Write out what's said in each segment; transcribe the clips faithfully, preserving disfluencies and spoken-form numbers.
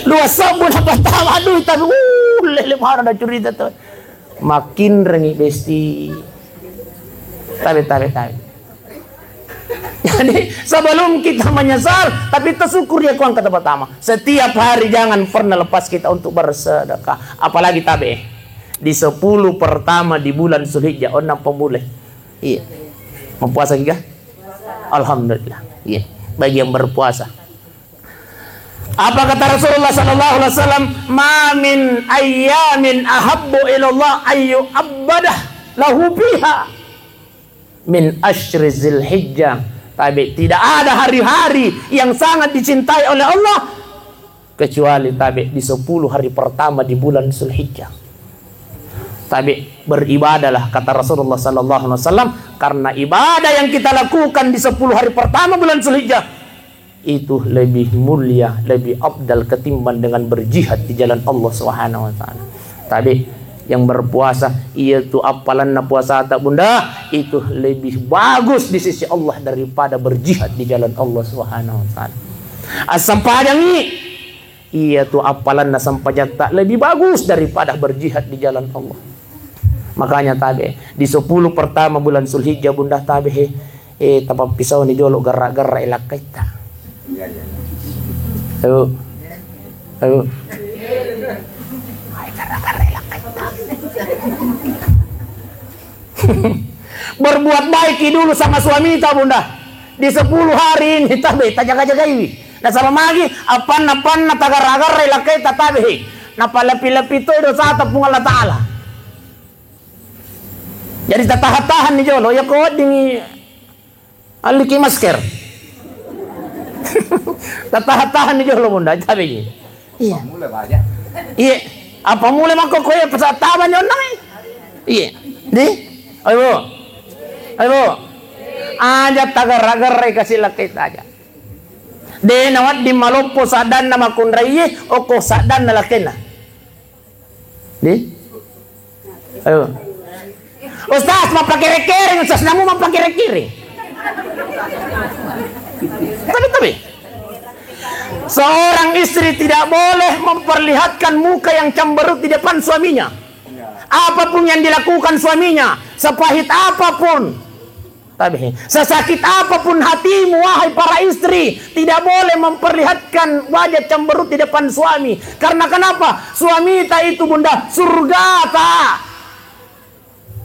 Dua sebbu na pertama, aduh, tapi, uh, lele, mana ada cerita tuh. Makin rengi besti. Tabe, tabe, tabe. Jadi, sebelum kita menyesal, tapi tersyukur ya, kuang kata pertama. Setiap hari jangan pernah lepas kita untuk bersedekah. Apalagi tabe. Di sepuluh pertama di bulan Zulhijjah, onna pemulai. Iya. Mempuasa juga? Alhamdulillah. Iya. Bagi yang berpuasa. Apa kata Rasulullah sallallahu alaihi wasallam? "Ma min ayyamin ahabbu ilallah ayyu abbadah lahu fiha min asyri Zulhijjah." Tabe, tidak ada hari-hari yang sangat dicintai oleh Allah kecuali tabe di sepuluh hari pertama di bulan Zulhijjah. Tabe, beribadahlah, kata Rasulullah sallallahu alaihi wasallam, karena ibadah yang kita lakukan di sepuluh hari pertama bulan Zulhijjah itu lebih mulia, lebih afdal ketimbang dengan berjihad di jalan Allah Subhanahu wa taala. Tabe, yang berpuasa, iya tu appalanna puasata, Bunda, itu lebih bagus di sisi Allah daripada berjihad di jalan Allah Subhanahu wa taala. Assampajangi, iya tu appalanna sampajatta lebih bagus daripada berjihad di jalan Allah. Makanya tabe, di sepuluh pertama bulan Zulhijjah, Bunda, tabe he, eh, tapappisauni jolo garra-garra i lakkaitta. Iya, iya. Ayo. Ayo. Ai, garra-garra i lakkaitta. Berbuat baiki dulu sama suamita, Bunda. Di sepuluh hari ini tabe tajaga-jagaiwi. Nasaba magi appanna-panna tagarra-garra i lakkaitta, tabe he. Napalepi-lepi toi dosata Puang Allah Taala. Jadi tatahan-tahan ni jolo, ya ko weddingi alliki masker. Tatahan-tahan ni jolo, Bunda, tabe ji. Iya. Iya. Apa mulai mako koe pesawat taba nyonang, eh? Iya. Di? Ayo, Bu. Ayo, Bu. Aja tagarra-garrai kasi lakkaitta aja. De nawedding maloppo saddanna makkunraiye, okko saddanna lakkainna. Di? Ayo. Ustaz, mappakere-kere, Ustaz, namu mappakere-kere. Tapi, tapi. Seorang istri tidak boleh memperlihatkan muka yang cemberut di depan suaminya. Apapun yang dilakukan suaminya, sepahit apapun, tabe, sesakit apapun hatimu, wahai para istri, tidak boleh memperlihatkan wajah cemberut di depan suami. Karena kenapa? Suamita itu, Bunda, surgata.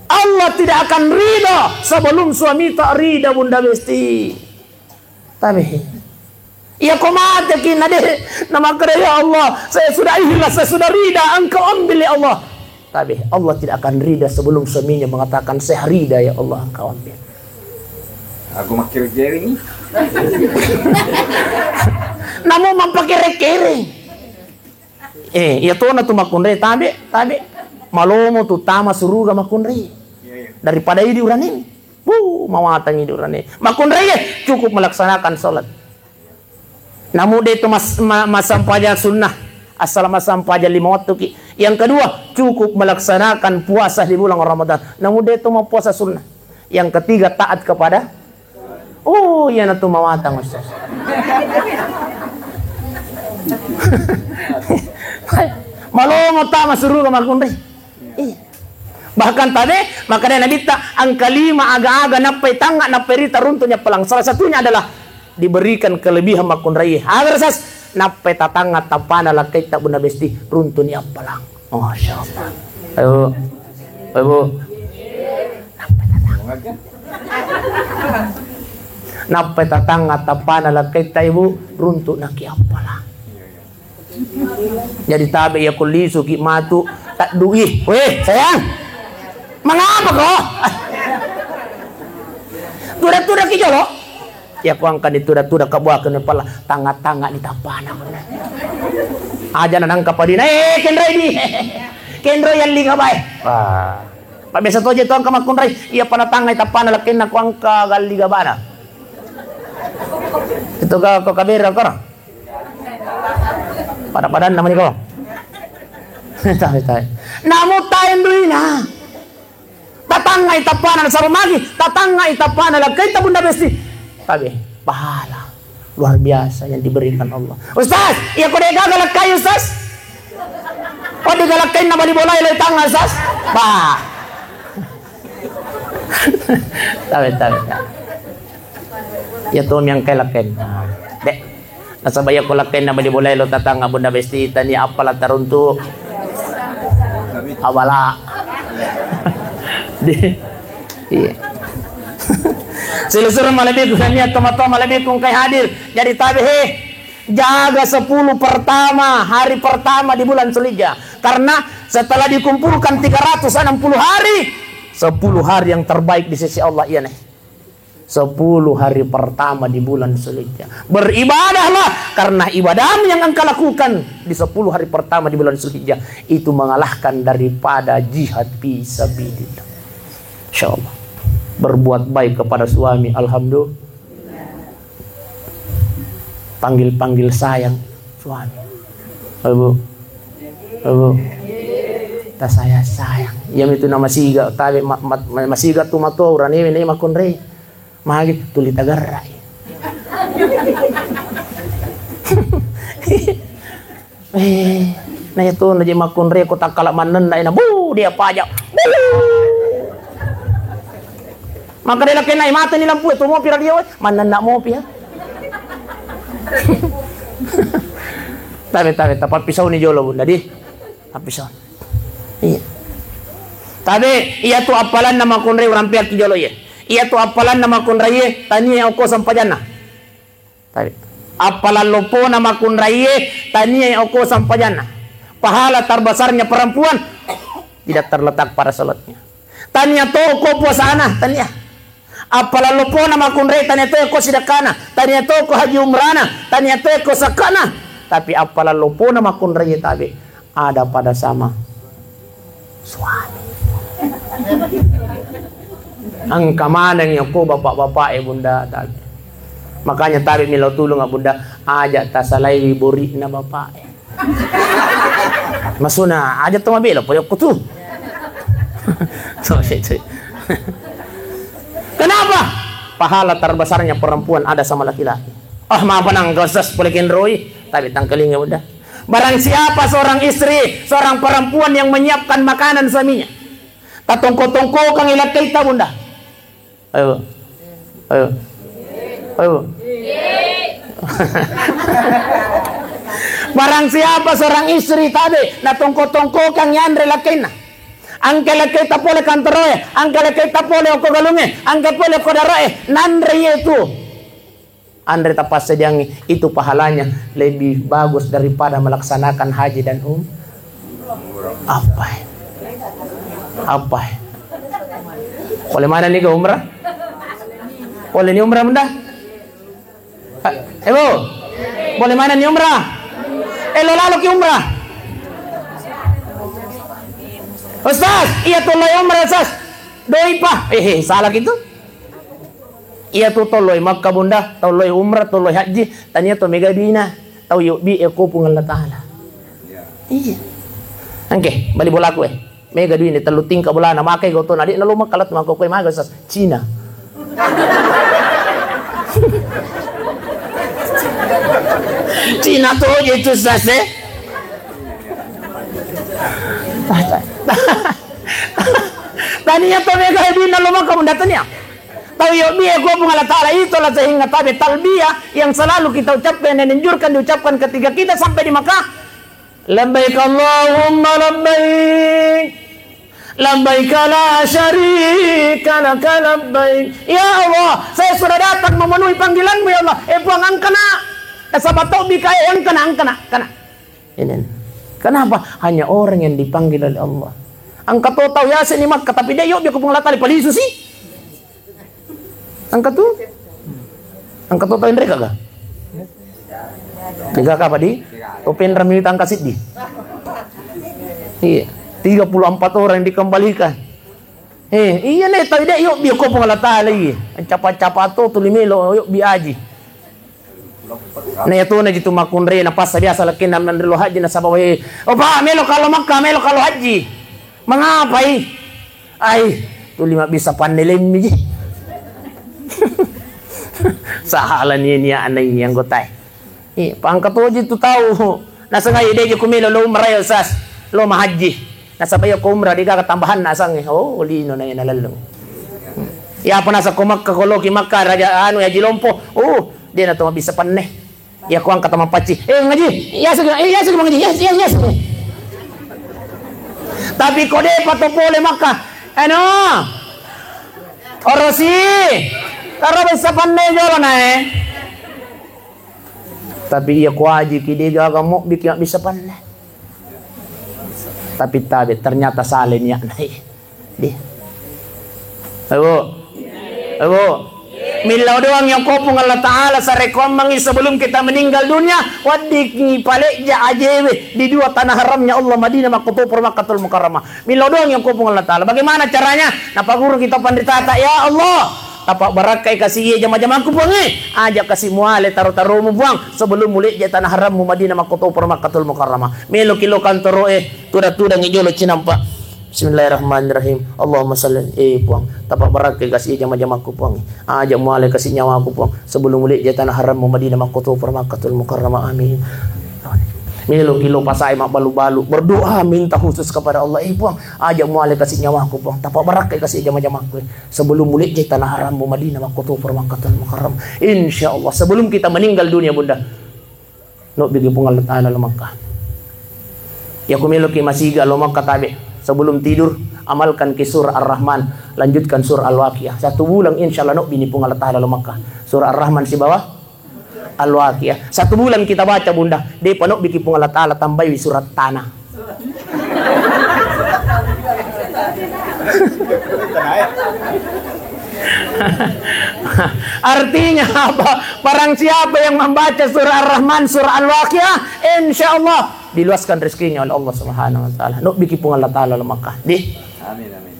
Allah tidak akan ridha sebelum suamita ridha, Bunda Besti. Tabe. Iya ko mateki na de, na makkeda, "Ya Allah, saya sudah ikhlas, saya sudah ridha, Engkau ambil, ya Allah." Tabe, Allah tidak akan ridha sebelum suaminya mengatakan, "Saya ridha, ya Allah, Engkau ambil." Aku makkere-kere ni. Namu mappakere-kere. Eh, iya tona tu makkunrai, tabe, tabe. Malomo tu tama suruga makkunrai. Daripada idi urane. Wuh, mawatangi idi urane. Makkunrai, eh, cukup melaksanakan sholat. Namu de tu mas-, ma-, massampajang sunnah. Asal massampajang lima waktu ki. Yang kedua, cukup melaksanakan puasa di bulan Ramadan. Namu de tu mappuasa sunnah. Yang ketiga, taat kepada Oh, iyanatu mawatang, Ustaz. Malomo tama suruga makkunrai. Iya. Bahkan tabe, makanya Nabitta, engka lima aga-aga nappai tangnga, nappai rita runtu'ni appalang. Salah satunya adalah diberikan kelebihan makkunrai. Aga, Ustaz? Nappai tatangnga tappana lakkaitta Bunda Besti, runtu'ni appalang. Masya Allah. Ayo. Ayo, Bu. Nappai tatangnga. Nappai tatangnga tappana lakkaitta, Ibu, runtu'naki appala. Jadi tabe iya ko lisuki matu, taddu'i. Weh, sayang. Mangapa ko? Tuda-tudaki jolo. Iya ko engkani tuda-tuda kabuakenni pala, tangnga-tangnga ni tappana. Aja na nangka padina, eh, kenroi di. Kenroi yalli gabae. Wah. Pabiasa toje tu engka makkunrai, iya panatangngai tappana lakkenna ko engka galli gabana. Itu ga ko kabere koro. Pada-padanna mani ko. Tae, tae. Namu tae duina. Tatangngai tappana nasaba magi, tatangngai tappana lakkaitta Bunda Besti. Tabe, pahala. Luar biasa yang diberikan Allah. Ustaz, iya ko de' gaga lekkai, Ustaz? Oh, de' gaga lekkai na bali bolai lo tangnga, Ustaz? Bah. Tabe, tabe, tabe. Iya to mi engkai lekkai. De'. Nasaba iya ko lekkai na bali bolai lo tatang Bunda Besti, tania appala taruntu. Abala. De'. Iya. Silusureng malebbiku, tania tomatoa malebbiku engkai hadir. Jadi tabe he. Jaga sepuluh pertama, hari pertama di bulan Zulhijjah. Karena setelah dikumpulkan tiga ratus enam puluh hari, sepuluh hari yang terbaik di sisi Allah, iya nih. Sepuluh hari pertama di bulan Zulhijjah. Beribadahlah karena ibadahmu yang engkau lakukan di sepuluh hari pertama di bulan Zulhijjah. Itu mengalahkan daripada jihad fi sabilillah. Insya Allah. Berbuat baik kepada suami, alhamdulillah. Panggil-panggil sayang suami. Ayo, Bu. Ayo, Bu. Ta saya sayang. Iya mitu na masiga, tabe ma-, ma-, ma-, masiga tu mato urane ne makkunrai. Magi tuli tagerrai. Eh, na iya to na je makkunrai ko takkala mannenna ina, bu, dia pajak. Bu. Maka de' lakkenna mate ni lampu itu mopi radio, mannenna mopi ya. Tabe, tabe, tapappisau ni jolo, Bunda, di. Pappisau. Iya. Tabe, iya tu appalanna makkunrai urampeakki jolo, iya. Iya tu appalanna makkunrai, tania okko sempajanna. Tabe. Appalang loppona makkunraie taniai okko sampajanna. Pahala terbesarnya perempuan tidak terletak pada sholatnya. Tania to okko puasana, tania. Appalang loppona makkunrai tania to okko sidakkana, tania to okko haji umrana, tania to okko sakkana. Tapi appalang loppona makkunraie tabe ada pada sama suami. Engka maneng yako bapak-bapak e, Bunda, tabe. Makanya tabe milo tulung, Bunda, aja tasalaiwi bori'na bapak e. Masuna aja to mabela pole ko tu. So, so, so. Kenapa? Pahala terbesarnya perempuan ada sama laki-laki. Ah, mapanang gosas pole kenroi, tabe tangkalinga, Bunda. Barang siapa seorang istri, seorang perempuan yang menyiapkan makanan suaminya, tatongko-tongkokang ilakkaita, Bunda. Ayo. Ayo. Ayo. Barang siapa seorang istri tabe natongko-tongkokang yanre lakkainna. Angka lakkaita pole kantoroe, angka lakkaita pole okko galunge, angka pole okko daroe, nanre iye tu. Anre tapassediangngi, itu pahalanya lebih bagus daripada melaksanakan haji dan um-, apa e? Apa e? Pole mana ni ke umrah? Pole ni umrah, Bunda? Eh, Ibu? Pole mana ni umrah? Eh, lo lalo ki umrah? Ustaz, iya tu lo umrah, Ustaz. Doi pa. Eh, eh, salah gitu. Iya tu tau loi Makkah, Bunda, tau loi umrah, tau loi haji, tania to mega duina, tau yobbi e ko Puang Allah Taala. Iya. Engke, bali bolaku e. Mega duina tellu tingka bolana, makai gotona, de nalo Makkah, lat mangko koe maga sas Cina. Cina to je tu sas e. Tania to mega duina lo Makkah, Bunda, tania. Tau yobbi e ko Puang Allah Taala, itola sehingga tabe talbiyah yang selalu kita ucapkan dan anjurkan diucapkan ketika kita sampai di Makkah. Labbaik Allahumma labbaik. Labbaik la syarika laka labbaik. Ya Allah, saya sudah datang memenuhi panggilanmu, ya Allah. Eh, Puang, angkana. Nasaba tau bika e, angkana, angkana, angkana. Ini. Kenapa? Hanya orang yang dipanggil oleh Allah. Engka to tau yaseng ni Makkah, tapi de yobbi ko Puang Allah Taala, palisu si. Engka tu? Engka to tau enre kaga? Tiga kapa di? To penra mi tangka siddi. Iya. Tiga puluh empat orang dikembalikan. Eh, iya ne, tau de yobbi ko Puang Allah Taala, iya. Capa-capa to tuli melo yobbi aji. Na iya tona jitu makkunrai, napassa biasa lakkainna menre lo haji, nasaba wae, "Oh, Pak, melo kalo Makkah, melo kalo haji." "Mengapai?" "Ai, tuli mabbissa pannelemmi ji." Sahala ni, ni anai anggotae. Iya, pangka toji tu tau. Nasaba iya de' je ku melo lo umrah ya, Ustaz. Lo mahajji. Nasaba iya ko umrah de' gaga tambahanna asangnge. Oh, lino na iya nalellung. Iya, apa nasa ko Makkah, ko loki Makkah, raja anu, Haji Lompo. Oh, de' na to mabissa penne. Iya, ko engka tau mappacci. Eh, ngaji. Iya, segi, iya, segi, ngaji. Iya, iya, iya, segi. Tapi ko de' pa to pole Makkah. Eno. Orosi. Taro bissa penne jolo nae. Tapi iya ko haji ki de' gaga mobbi ki mabbissa penne. Tapi tabe, ternyata sale niatna. Di. Ayo. Ayo. Millau doang yako Puang Allah Ta'ala sarekkoammengngi sebelum kita meninggal dunia, wedding palejja ajewe di dua tanah haramnya Allah, Madinah Makkotoparo Makkatul Mukarramah. Millau doang yako Puang Allah Ta'ala. Bagaimana caranya? Napaguru kita panritata, ya Allah, tapabbarakkai kasi iya jama-jamaku Puangnge. Aja kasi muale taro-taromu Puang sebelum mulejja tanah harammu Madinah Makkotoparo Makkatul Mukarramah. Meloki lo kantoroe, tuda-tudangi jolo cinampa. Bismillahirrahmanirrahim. Allahumma salli, eh Puang, tapabbarakkai kasi iya jama-jamaku Puang. Aja muale kasi nyawaku Puang sebelum mulejja tanah harammu Madinah Makkotoparo Makkatul Mukarramah. Amin. Meloki lo pasae mabbalu-balu, berdoa minta khusus kepada Allah. Eh Puang, aja muale kasi nyawaku Puang, tapabbarakkai kasi jama-jamaku sebelum mulejja tanah harammu Madinah Makkotoparo Makkatul Mukarramah. Insya Allah sebelum kita meninggal dunia Bunda, nobbiki Puang Allah Ta'ala lo Makkah. Yako meloki masiga lo Makkah tabe, sebelum tidur amalkan ki surah Ar-Rahman, lanjutkan surah Al-Waqiah. Satu bulan insya Allah nobbini Puang Allah Ta'ala lo Makkah. Surah Ar-Rahman sibawa Al-Waqiah. Satu bulan kita baca Bunda, de' pa nobbiki Puang Allah Ta'ala tambaiwi surat tanah. Artinya apa? Barang siapa yang membaca surah Ar-Rahman, surah Al-Waqiah, insya Allah diluaskan rezekinya oleh Allah Subhanahu wa Ta'ala. Nobbiki Puang Allah Ta'ala lo Makkah. Di. Amin, amin.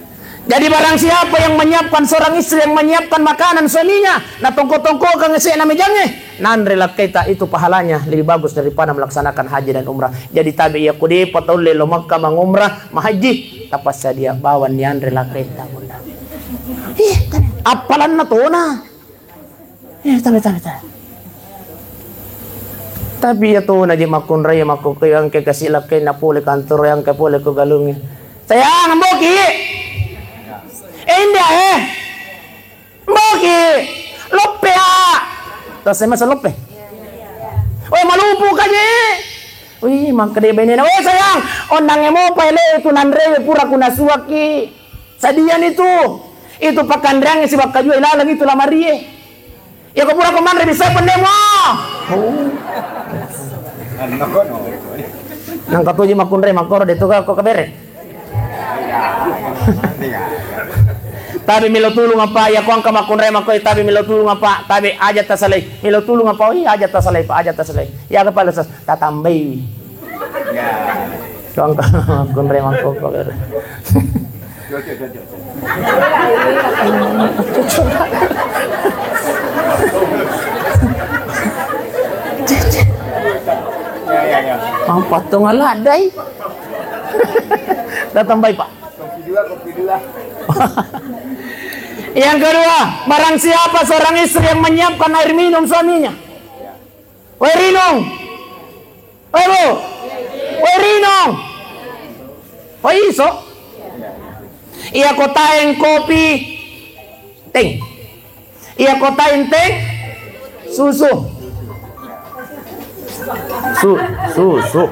Jadi barang siapa yang menyiapkan, seorang istri yang menyiapkan makanan suaminya, na tongko-tongkokan ese na mejangnge, nanre lakkaita, itu pahalanya lebih bagus daripada melaksanakan haji dan umrah. Jadi tabe, iya ko depa taulle lo Makkah mangumrah, mahajji, tapassadia bawang nianre lakkaita, Bunda. Ih, appalanna tona. Eh, tabe, tabe, tabe. Tapi iya tona je makkunrai, makkukku engka kasi lakkainna pole kantoro, engka pole ko galungnge. Sayang, amboki. Eh, indah, eh. Mboki, loppe, a. Terus saya masa loppe. Oi, malupu kaje. Wih, makkeda bainena, "Weh, sayang, ondangnge mopa ele itu nanrewe pura kunasuakki. Sadiani tu. Itu pakanreangnge sibakka jua ilaleng itu lamarie. Iya ko pura ko manre bisa pennemu." Oh. Nang katuji makkunrai makkoro de tu ka ko kabere. Tabe melo tulung apa, iya ko engka makkunrai makkoi, tabe melo tulung apa, tabe aja tasalai. Melo tulung apa, oi aja tasalai, Pak, aja tasalai. Iya ke pale sas, tatambai. Iya. Ko engka makkunrai makkoko. Iya, iya, iya. Apa tu ngaladai? Tatambai, Pak. Kopi dua, kopi dua. Yang kedua, barang siapa seorang istri yang menyiapkan air minum suaminya. Woi Rinong. Woi Bu. Woi Rinong. Woi iso. Iya ko taeng kopi. Teng. Iya ko taeng teng susu. Su, susu.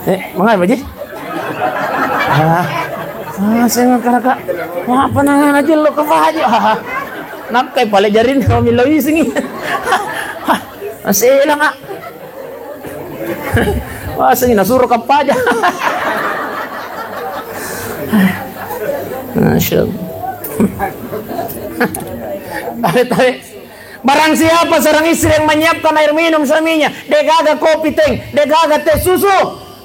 Eh, mangai baji? Ah, ah, saya nggak kira, Kak. Apa nang aja lo ke Pak Haji? Ah, nakkai pale jarin kami lo isingi. Masih hilang, Kak. Wah, sing nasuro kappaja. Masya Allah. Tabe, tabe. Barang siapa seorang istri yang menyiapkan air minum suaminya, degaga kopi teng, degaga teh susu,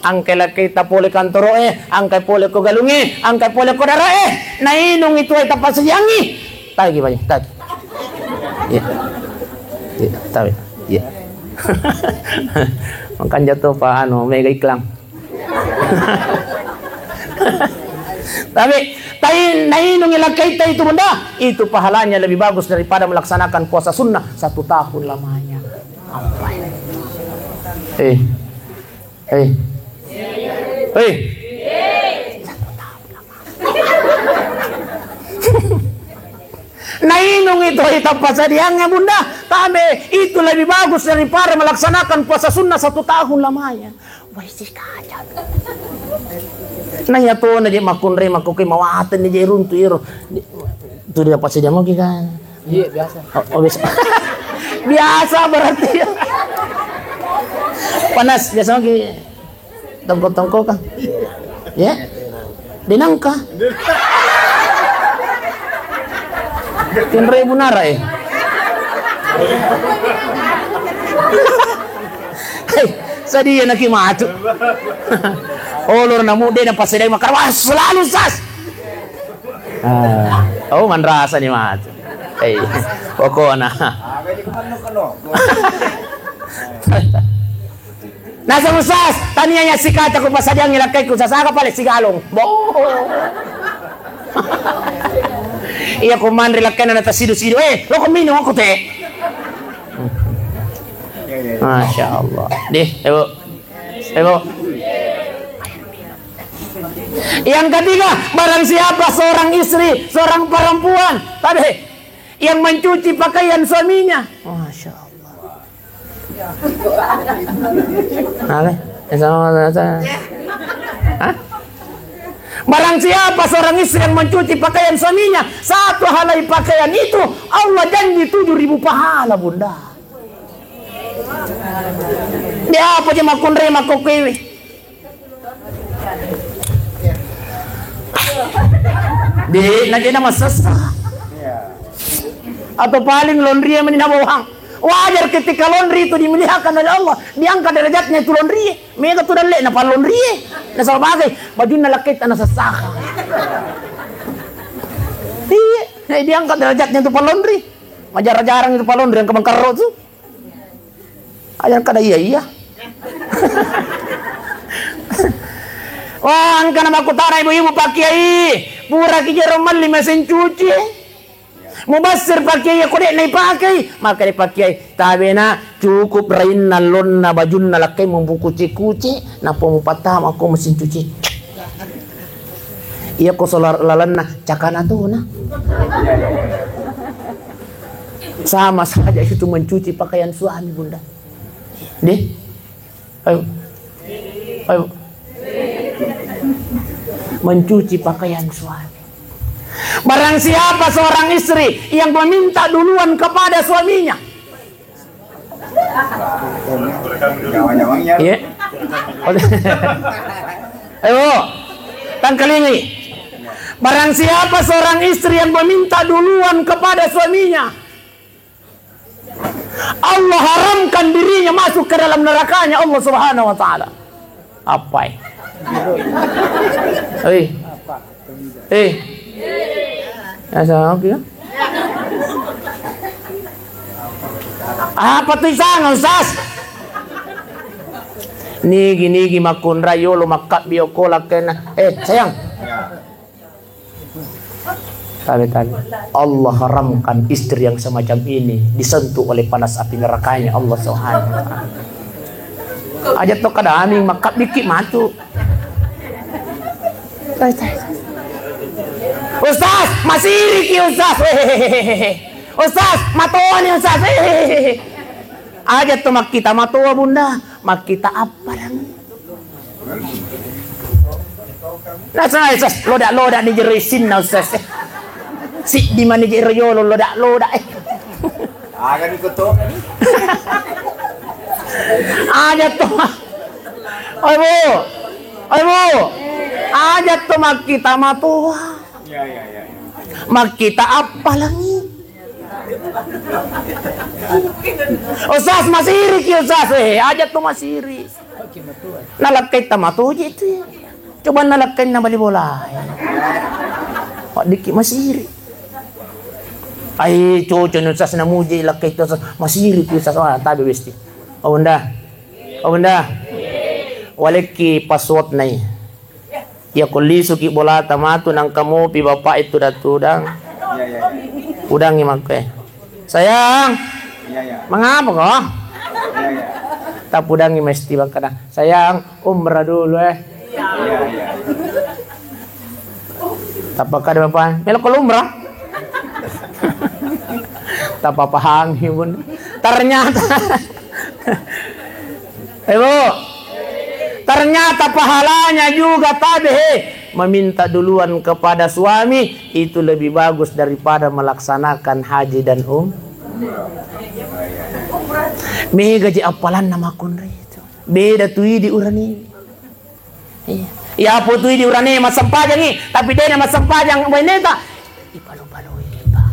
angkai lakkaita pole kantoroe, angkai pole ko galungnge, angkai pole ko darae, nainung itu ae tapasiangi. Tagi, Pak, tagi. Iya. Iya, tabe. Iya. Makanja to, Pak, anu, mega iklan. Tapi Tai, nainungi lakkaitta itu, Bunda, itu pahalanya lebih bagus daripada melaksanakan puasa sunnah satu tahun lamanya. Apa ini? Eh. Eh. Eh. Nainung itu ita pasadiangnge, Bunda, tabe itu lebih bagus daripada melaksanakan puasa sunnah satu tahun lamanya. Wai, sikaca. Nah, iya tona je makkunrai, makkukui mawateng ni je runtu iro. Tu dia pasti dia mau kan. Iya, biasa. Oh, oh, biasa. Biasa berarti. Panas, biasa lagi. Tongko-tongko kan. Ya? Denangka. Kenre bunara eh. Hei, sadia naki matu. Oh, lor namu de na pasedai makar. Wah, selalu sas. Ah, oh, manrasa ni matu. Eh, pokokna. Naseng Ustaz, tania ya sikaca ku pasadiangi lakkaiku, sasaga pale sigalung. Bo. Iya, ko manre lakkaina na tasidu-sidu. Eh, lo ko minum aku teh. Masya Allah. Deh, ayo. Ayo. Yang ketiga, barang siapa seorang istri, seorang perempuan, tabe, yang mencuci pakaian suaminya. Masya Allah. Apa? Eh, sama, sama, sama. Hah? Barang siapa seorang istri yang mencuci pakaian suaminya, satu helai pakaian itu, Allah janji tujuh ribu pahala, Bunda. Dia apa je makkunrai makkokkoe. De, na jena masessa. Atau paling laundry meni nabawang. Wajar ketika laundry itu dimuliakan oleh Allah, diangkat derajatnya itu laundry. Mega tu dalle na pallondri. Nasaba bagai bajunna lakkaitta nasessaka. Iya, eh, diangkat derajatnya itu pallondri. Majarang-jarang itu pallondri yang kemengkerro tu. Aja kada iya, iya. Wah, engkana makkutana ibu-ibu, Pak Kiai, pura ki jero melli mesin cuci. Mubassir, Pak Kiai, ko de' naipakai, maka de' Pak Kiai, tabena cukup rainna lonna bajunna lakkai mukuci-kuci, nappa mupattama ko mesin cuci. Iya ko solar lalenna, cakana tona. Sama saja itu mencuci pakaian suami, Bunda. Deh? Ayo. Ayo. Mencuci pakaian suami. Barang siapa seorang istri yang meminta duluan kepada suaminya, iya. Ayo, tangkalingi. Barang siapa seorang istri yang meminta duluan kepada suaminya, Allah haramkan dirinya masuk ke dalam nerakanya Allah Subhanahu wa Ta'ala. Apa eh? Eh. Eh. Apa tu isang, Ustaz? Nigi, nigi makkunrai yolo makkabbi okko lakkena. Eh, sayang. Tabe, tabe. Allah haramkan istri yang semacam ini disentuh oleh panas api nerakanya Allah Subhanahu wa Ta'ala. Aja to kada aming makkabbi ki matu. Tabe, tabe. Ustaz, masiri ki Ustaz. Wehehehe. Ustaz, matoa ni Ustaz. Wehehehe. Aja to makkita matoa, Bunda. Makkita apa dang? Nasaba, Ustaz, loda-loda ni jero isinna, Ustaz. Siddi mani jero yolo loda-loda, eh. Aga ni koto? Aja to. Oi, Bu. Oi, Bu. Aja to makkita matoa. Ya, ya, ya, ya. Makkita apa langi? Ustaz, masiri ki, Ustaz. Eh, aja to masiri. Nalakkai tamatoji itu ya. Coba nalakkai na bali bola. Pak diki masiri. Ai, coco ni Ustaz namuji lakkai tu Ustaz. Masiri tu Ustaz. Wah, tabe besti. Oh, Bunda. Oh, Bunda. Walekki password nai. Iya ko lisuki bolata matu nangka mopi bapak itu tudang-tudang. Udangi makkoe. Sayang, mengapa ko? Tapudangi mesti bangkana. Sayang, umrah dulu eh. Tapakkada bapak, melo ko umrah. Tapapahangi pun. Ternyata Eh, Bu, ternyata pahalanya juga tabe, he. Meminta duluan kepada suami itu lebih bagus daripada melaksanakan haji dan um. Mega je appalanna makkunrai itu. Beda tu idi urane. Iya. Iya, apa tu idi urane massempajangi, tapi dena massempajang baineta. Ipalo-paloi, Pak.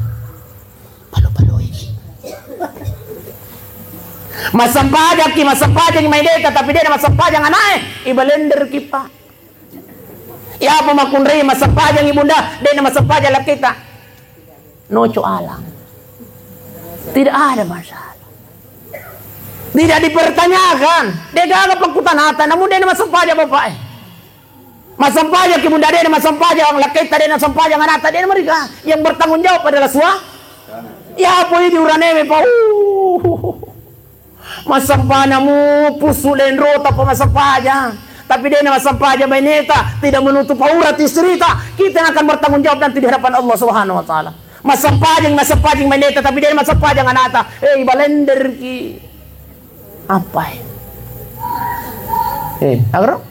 Palo-paloiki. Massempajakki, massempajangi maedeta, tapi dena massempajang anae, ibalenderki, Pak. Iya apa makkunrai massempajangi bunda, dena massempajang lakketa. Noco alang. Tidak ada masalah. Tidak dipertanyakan. Degaga pakkutanata, namun dena massempajang bapak eh. Massempajang ki bunda dena massempajang, lakketta dena sempajang, anata dena mereka. Yang bertanggung jawab adalah sua. Ya apa ini urane me pa. Uh. Massempana mu pusu lenro tapa massempajang. Tapi dena massempajang maineta tidak menutup aurat istrita. Kita yang akan bertanggung jawab nanti di hadapan Allah Subhanahu wa taala. Massempajang, massempajang maineta tapi dena massempajang anata. Eh, ibalenderki. Apa eh? Eh, agaro?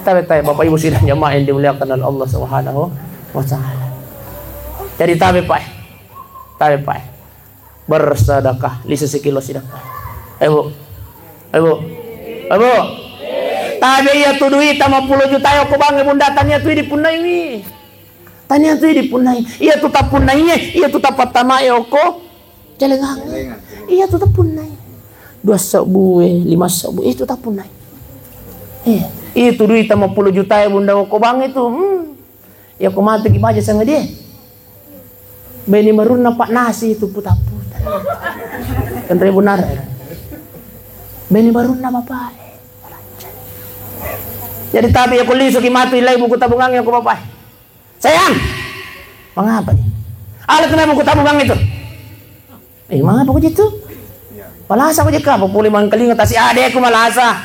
Tabe, tabe, Bapak Ibu sidang jamaah yang dimuliakan oleh Allah Subhanahu wa taala. Jadi tabe, Pak. Tabe, Pak. Bersedekah, lisu sikilo sedekah. Eh, Bu. Eh, Bu. Eh, Bu. Tabe iya tu duita mapulo juta ya ko bange bunda tania tu dipunnai wi. Tania tu dipunnai. Iya tu tapunnai, iya tu tapattama ya ko. Celengang. Celengang. Iya tu tapunnai. Dua sebbu, eh, lima sebbu, itu tapunnai. Eh, itu duita mapulo juta ya bunda ko bang itu. Hmm. Ya ko matu ki baja sama dia. Beni marunna pak nasi itu puta-puta. Kan ribu nara. Beni marunna bapak. Jadi tapi ya ko lisu ki matu ilai buku tabungan ya ko bapak. Sayang, mengapa nih? Alat tu memang kutabungan itu. Eh, mengapa kau gitu? Palasa kau jeka, apa boleh mangkalinga tasi adekku malasa.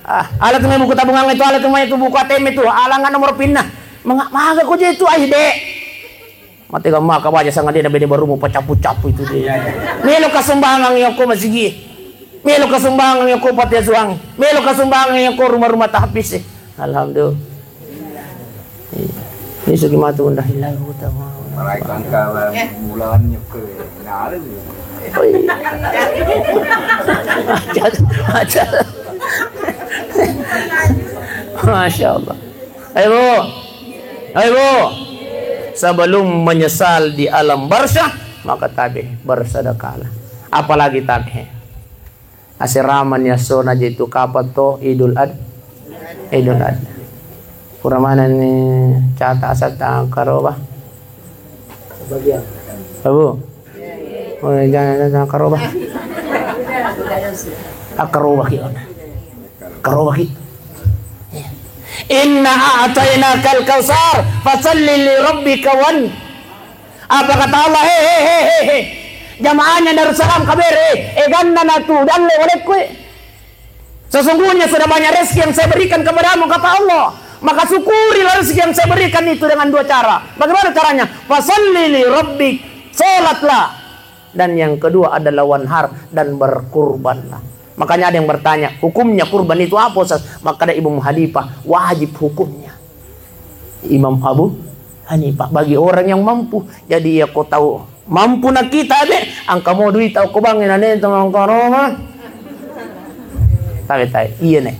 Ah, alat tu memang kutabungan itu, alat tu memang itu buku A T M itu, alangan nomor pinna. Menga-, maga kau gitu, ah, dek. Mate gamma ka baja sangadena bene barumu pacapu-capu itu dia. Melo kasumbangan yang kau masigi. Melo kasumbangan yang ko pati asuang. Melo kasumbangan yang ko rumah-rumah tahfiz, eh. Alhamdulillah. Iya. Ini sugi matu unda. Marai bangka bulan nyukur. Nah, ada. Oh, iya. Ajar, ajar. Masya Allah. Ayo, Bu. Ayo, Bu. Sebelum menyesal di alam barzah, maka tabe bersedekahlah. Apalagi tabe. Aseraman ya sona je tu kapan to Idul Ad-, Idul Adha. Pura mana ni cata asal ta karoba. Bagian. Abu. Oh, jangan, jangan karoba. Ah, karoba ki. Karoba ki. Inna a'tainakal kautsar, fasalli li rabbika wan. Apa kata Allah? He, he, he, he, he. Jamaahnya Darussalam K B R, eh, eganna natu dalle walekku, eh. Sesungguhnya sudah banyak rezeki yang saya berikan kepadamu, kata Allah. Maka syukurilah rezeki yang saya berikan itu dengan dua cara. Bagaimana caranya? Fasalli li rabbik, salatlah. Dan yang kedua adalah wanhar, dan berkurbanlah. Makanya ada yang bertanya, hukumnya kurban itu apa, Ustaz? Maka ada Imam Hanifah, wajib hukumnya. Imam Abu Hanifah, bagi orang yang mampu. Jadi ya ko tau mampu na kita de, angka mo duit tau ko bang na nento mangkaroma. Tabe tabe, iya ne.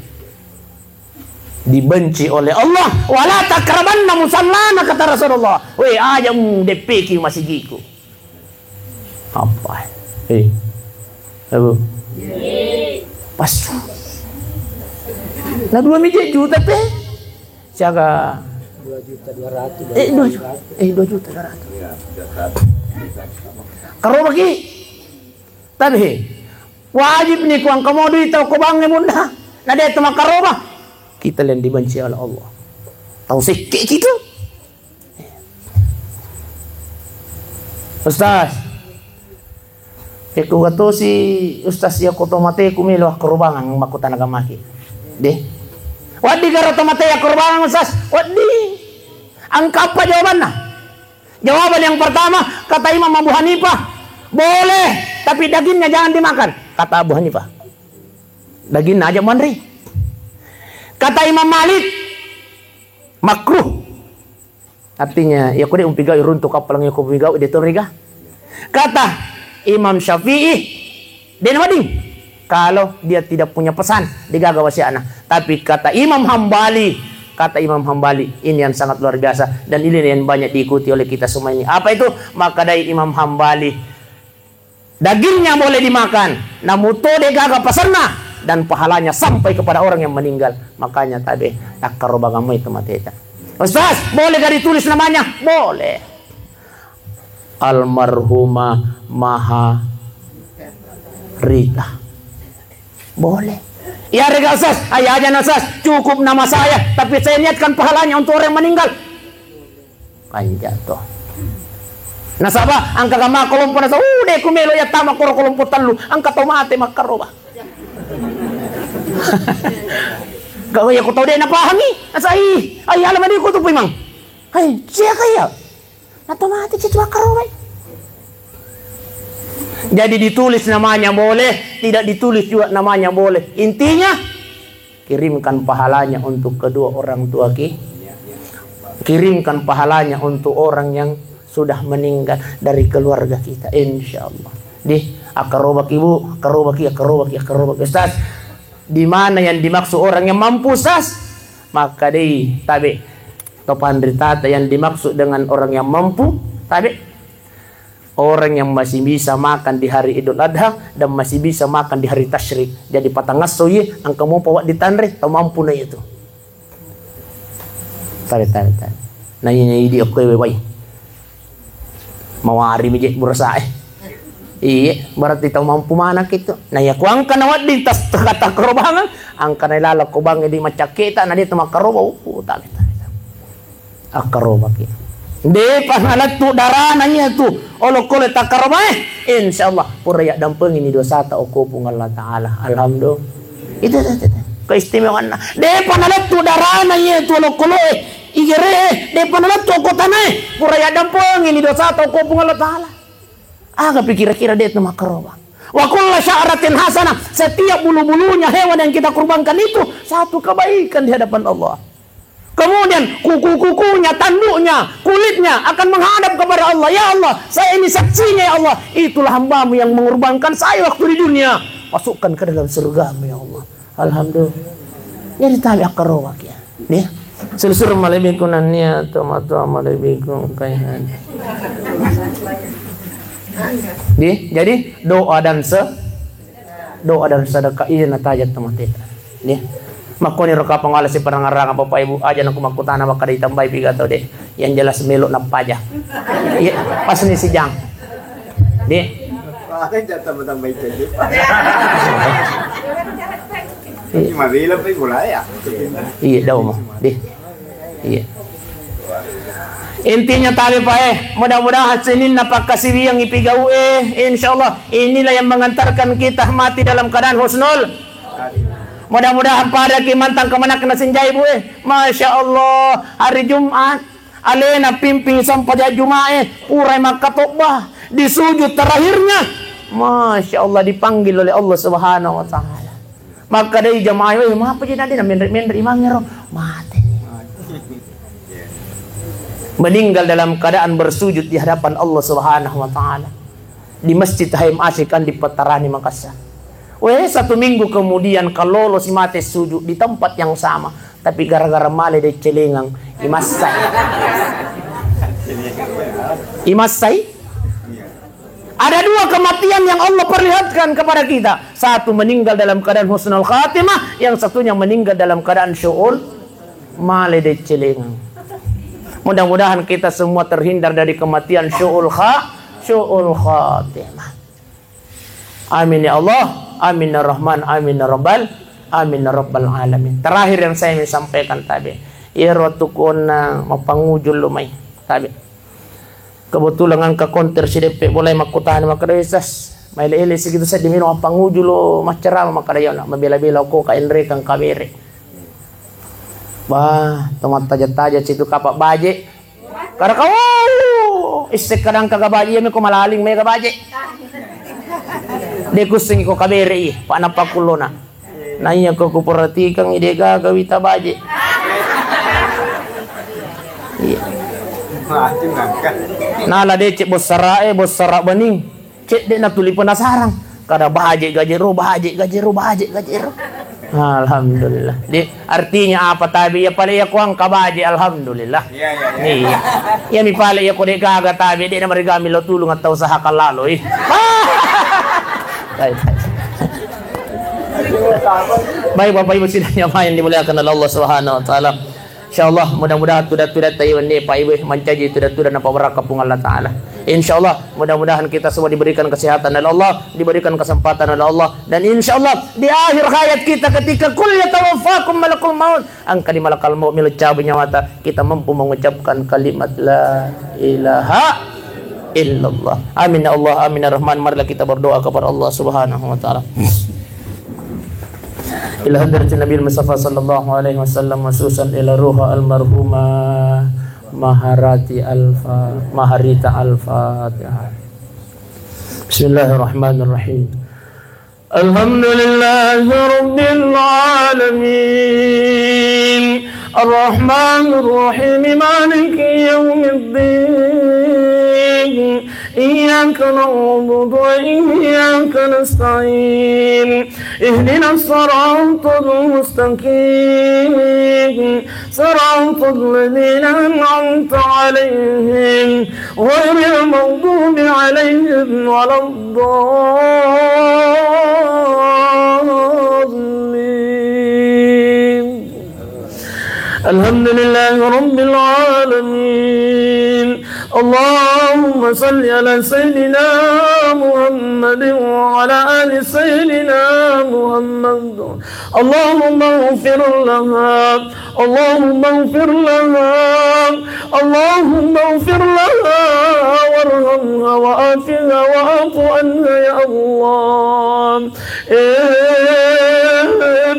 Dibenci oleh Allah. Wala takrabanna musallana, kata Rasulullah. Weh, aja mu deppeki masigiku. Apa? Eh. Abu. Pas. Na dua mije juta teh. Siaga? Dua juta dua ratus. Eh, dua juta. Eh, dua juta dua ratus. Karoba ki. Tabe. Wajib ni kuang kamu duit tau ko bange bunda. Na de tu makaroba. Kita yang dibenci oleh Allah. Tau sekke kita. Ustaz, ekkuga tosi Ustaz, iya ko to mate ku melo akkarobangang, makkutana ka maki. De. Wedding garo to mate akkarobangang, Ustaz? Wedding. Engka apa jawabanna? Jawaban yang pertama, kata Imam Abu Hanifah, boleh, tapi dagingnya jangan dimakan. Kata Abu Hanifah, dagingna aja muanre. Kata Imam Malik, makruh. Artinya, iya ko de' mupigau' runtu' kappalang iya ko mupigau' de' to meriga. Kata Imam Syafi'i, de' na wedding. Kalau dia tidak punya pesan, de' gaga wasiatna. Tapi kata Imam Hambali, kata Imam Hambali, ini yang sangat luar biasa dan ini yang banyak diikuti oleh kita semua ini. Apa itu? Makkedai Imam Hambali, dagingnya boleh dimakan, namun to de' gaga pesanna dan pahalanya sampai kepada orang yang meninggal. Makanya tabe' takkarobangang moi itu mateta. Ustaz, boleh gak ditulis namanya? Boleh. Almarhumah Maha Rita. Boleh. Iya rega Ustaz, ayah aja Ustaz, cukup nama saya, tapi saya niatkan pahalanya untuk orang yang meninggal. Kanja to. Nasaba engka ga makkalompo nasa, uh, de' ku melo iya tama koro kalompo tellu, engka to mate makkaroba. Kau iya ku tau de' napahangi, nasa, ih, ai, alamani ku tu pimang. Hai, sia kaya? Nato mate ci tu akkarobai. Jadi ditulis namanya boleh, tidak ditulis juga namanya boleh. Intinya, kirimkan pahalanya untuk kedua orang tua ki. Kirimkan pahalanya untuk orang yang sudah meninggal dari keluarga kita, insya Allah. Di, akkarobaki, Bu, akkarobaki, akkarobaki, akkarobaki. Ustaz, di mana yang dimaksud orang yang mampu, Ustaz? Maka dei tabe'. To panritata yang dimaksud dengan orang yang mampu, tabe'. Orang yang masih bisa makan di hari Idul Adha dan masih bisa makan di hari Tasyrik. Jadi patangasso ye, engka mopa wedding tanre, to mampu na itu. Tabe', tabe', tabe'. Nanya, nanya idi okko ewe wai. Mawari mi je burasa e. Iye, berarti tau mampu maneng itu. Nah, iya ku engka na wedding tas kata korobangan, engka na ilala ko bang di macakketa, na de' to makkaroba, uh, tabe', tabe', tabe'. Akkarobaki. De'pa nalettu darana iya tu olokolo takkarobae, insya Allah pura yaddampengini dosata okko Puang Allah Ta'ala. Alhamdulillah. Itu, itu, itu, itu. Keistimewaanna. De'pa nalettu darana iya tu olokoloe, igere, de'pa nalettu okko tanae, pura yaddampengini dosata okko Puang Allah Ta'ala. Aga pikira-kira de' tu makkaroba. Wa kullu sya'ratin hasanah, setiap bulu-bulunya hewan yang kita kurbankan itu satu kebaikan di hadapan Allah. Kemudian kuku-kukunya, tanduknya, kulitnya akan menghadap kepada Allah. Ya Allah, saya ini saksinya ya Allah. Itulah hambamu yang mengorbankan saya waktu di dunia. Masukkan ke dalam surgamu ya Allah. Alhamdulillah. Jadi tabe' akkarobaki ya. Nih, selusur malebbiku nennia tomatoa malebbiku kaihan. Nih, jadi doa dan se-, doa dan sedekah iya natajeng to mateta. Nih. Makkoniro kapang wala siparangarang Bapak Ibu aja naku makkutana makkeda itambai piga tau de'. Yang jelas melo napaja. Iya, pas ni sijang. Nih. Wah, kan jatuh tambah-tambahi jadi. Iya. Mabela pai bola ya. Iya, dau mo. Deh. Iya. Intinya tabe' pae, mudah-mudahan sininna pakkasiwiang ipigau e, insyaallah inilah yang mengantarkan kita mati dalam keadaan husnul. Mudah-mudahan pada ki mantang kemenakna senjai bu e. Masya Allah, hari Jumat. Alena pimping sampajang Jumae, purai makkatobba di sujud terakhirnya. Masya Allah, dipanggil oleh Allah Subhanahu wa Ta'ala. Makkedai jamaah, "Eh, mapa jadi nanti menre-menre imangero?" Mate. Meninggal dalam keadaan bersujud di hadapan Allah Subhanahu wa Ta'ala. Di Masjid Haim Asyik kan di Petarani Makassar. Weh, satu minggu kemudian, kalolo si mate sujud di tempat yang sama, tapi gara-gara male de' celengang, imassai. Imassai. Ada dua kematian yang Allah perlihatkan kepada kita. Satu meninggal dalam keadaan husnul khatimah, yang satunya meninggal dalam keadaan syu'ul male de' celengang. Mudah-mudahan kita semua terhindar dari kematian syu'ul kha-, syu'ul khatimah. Amin ya Allah, amin ya Rahman, amin ya Rabbal Amin ya rabbal alamin. Terakhir yang saya ingin sampaikan tabe. Iyaro wettukku onna mappanguju lo mai tabe. Kebetulan engka konter sideppe boleh makkutana makkeda, "Wis, Sas, maele-ele sikitu seddi melo mappanguju lo maccarama," makkeda, "Iya, nak, mabela-bela ko ka enrekang kabere." Wah, to mattaja-taja situ kapa baje. Kada kau, isse kadang kaga baje, iya meko malaling mega baje. De kusseng ko kabere i, pa napakkullona. Na iya ko kuperhatikang i, de gaga wita baje. Iya. Nala decek bossara e, bossara bening. Cedde natuli penasarang. Kada baje gaje ro, baje gaje ro, baje gaje ro. Alhamdulillah. Di, artinya apa tabe? Iya pale iya kuang ka baje, alhamdulillah. Iya, iya, iya. Iya. Iya mi pale iya ko de gaga tabe, de na mariga mi lo tulung atau usaha kalalo, ih. Baik, baik. Baik, Bapak Ibu sidang yang dimuliakan oleh Allah Subhanahu wa taala. Insyaallah, mudah-mudahan tuda-tuda tayi wenni, Pak Ibu, mancaji tuda-tuda napabarakka Puang Allah Taala. Insyaallah, mudah-mudahan kita semua diberikan kesehatan oleh Allah, diberikan kesempatan oleh Allah, dan insyaallah di akhir hayat kita ketika qul yatawaffakum malakul maut, engka di malakal maut melo cabut nyawata, kita mampu mengucapkan kalimat la ilaha illallah. Amin ya Allah, amin ya Rahman. Marilah kita berdoa kepada Allah Subhanahu wa taala. Ila hadratin Nabil Mustafa sallallahu alaihi wasallam, khususan ila ruha almarhumah Maharati Alfa, Maharita Al-Fatihah. Bismillahirrahmanirrahim. Alhamdulillahi rabbil alamin. Arrahmanir rahim. Maliki yaumiddin. Iyyaka na'budu wa iyyaka nasta'in. Ihdinas siratal mustaqim. Siratal ladzina an'amta 'alaihim, ghairil maghdubi 'alaihim waladdallin. Alhamdulillahi rabbil alamin. Allahumma salli ala sayyidina Muhammadin wa ala ali sayyidina Muhammad. Allahumma ighfir laha. Allahumma ighfir laha. Allahumma ighfir laha warhamha wa afiha wa'fu anha, ya Allah. Eh,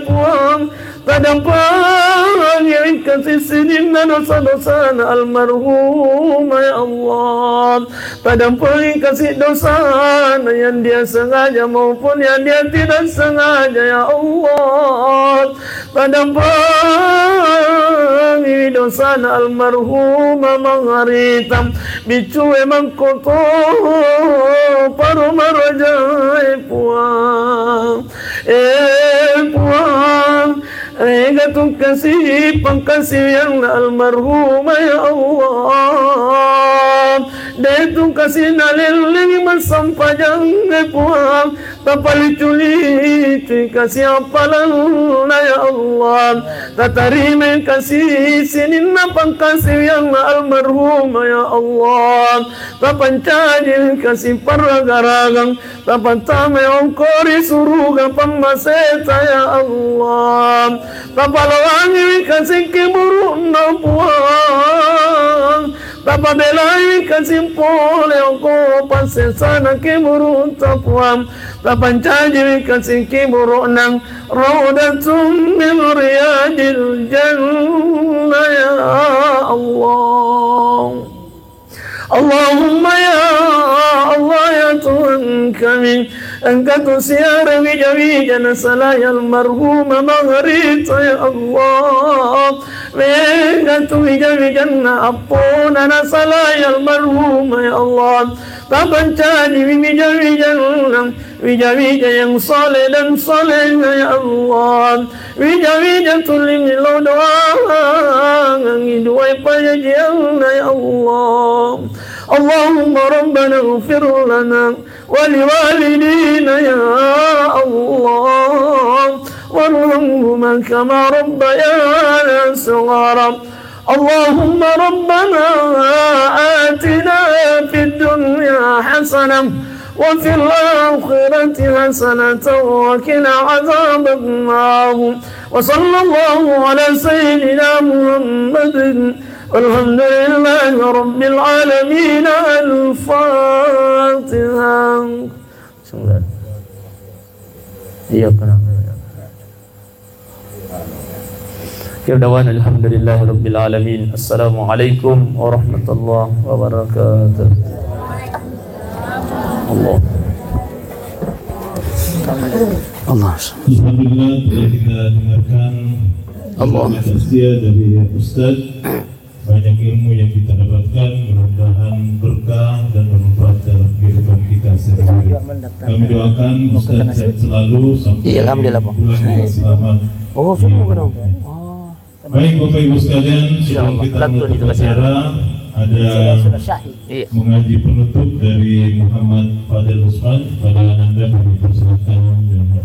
Puang, tadampangi kasi sininna dosa-dosana almarhumah, ya Allah. Tadampangi kasi dosana yang dia sengaja maupun yang dia tidak sengaja, ya Allah. Tadampangi dosana almarhumah Mangarita, biccu e mangkoto, paro maraja e Puang. Eh, Puang, ega tu kasi pangkasiwianna almarhumah, ya Allah. De tu kasi nalellengi massampajang, eh, Puang. Tapalicu-licu kasi appalanna, ya Allah. Tatarima kasi sininna pangkasiwianna almarhumah, ya Allah. Tapancaji kasi parraga-ragang. Tapattamai okko ri suruga pammaseta, ya Allah. Tapalawangi kasi kiburu'na, Puang. Tapabelai kasi pole okko passesana kiburu'ta, Puang. Tapancaji kasi kiburu'na raudatun min riyadil jannah, ya Allah. Allahumma ya Allah, ya Tuhan kami, engka tu siara wija-wija nasalai almarhumah Mangarita, ya Allah. Engka tu wija-wijanna appona nasalai almarhumah, ya Allah. Tapancaji wija-wijanna, wija-wija yang saleh dan salehah, ya Allah. Wija-wija tuli melo doangengngi duai pajajianna, ya Allah. Allahumma rabbana ighfir lana wa liwalidina, ya Allah. Warhamhuma kama rabbayana shighara. Allahumma rabbana atina fid dunya hasanah وفي الآخرة حسنة وقنا عذاب النار. وصلى الله على سيدنا محمد. والحمد لله رب العالمين. الفاتحة. بسم الله. إياك نعبد. Akhir dawana alhamdulillahi rabbil alamin. Assalamualaikum warahmatullahi wabarakatuh. Allah. Allah. Alhamdulillah, telah kita dengarkan Allah. Tausiah dari Ustaz. Banyak ilmu yang kita dapatkan, mudah-mudahan berkah dan bermanfaat dalam kehidupan kita sehari-hari. Kami doakan Ustaz sehat selalu sampai Iya, alhamdulillah, Pak. Pulang dengan selamat. Oh, semua kena. Oh. Baik, Bapak Ibu sekalian, sebelum kita menutup acara, ada mengaji penutup dari Muhammad Fadil Usman. Pada Ananda kami persilakan dan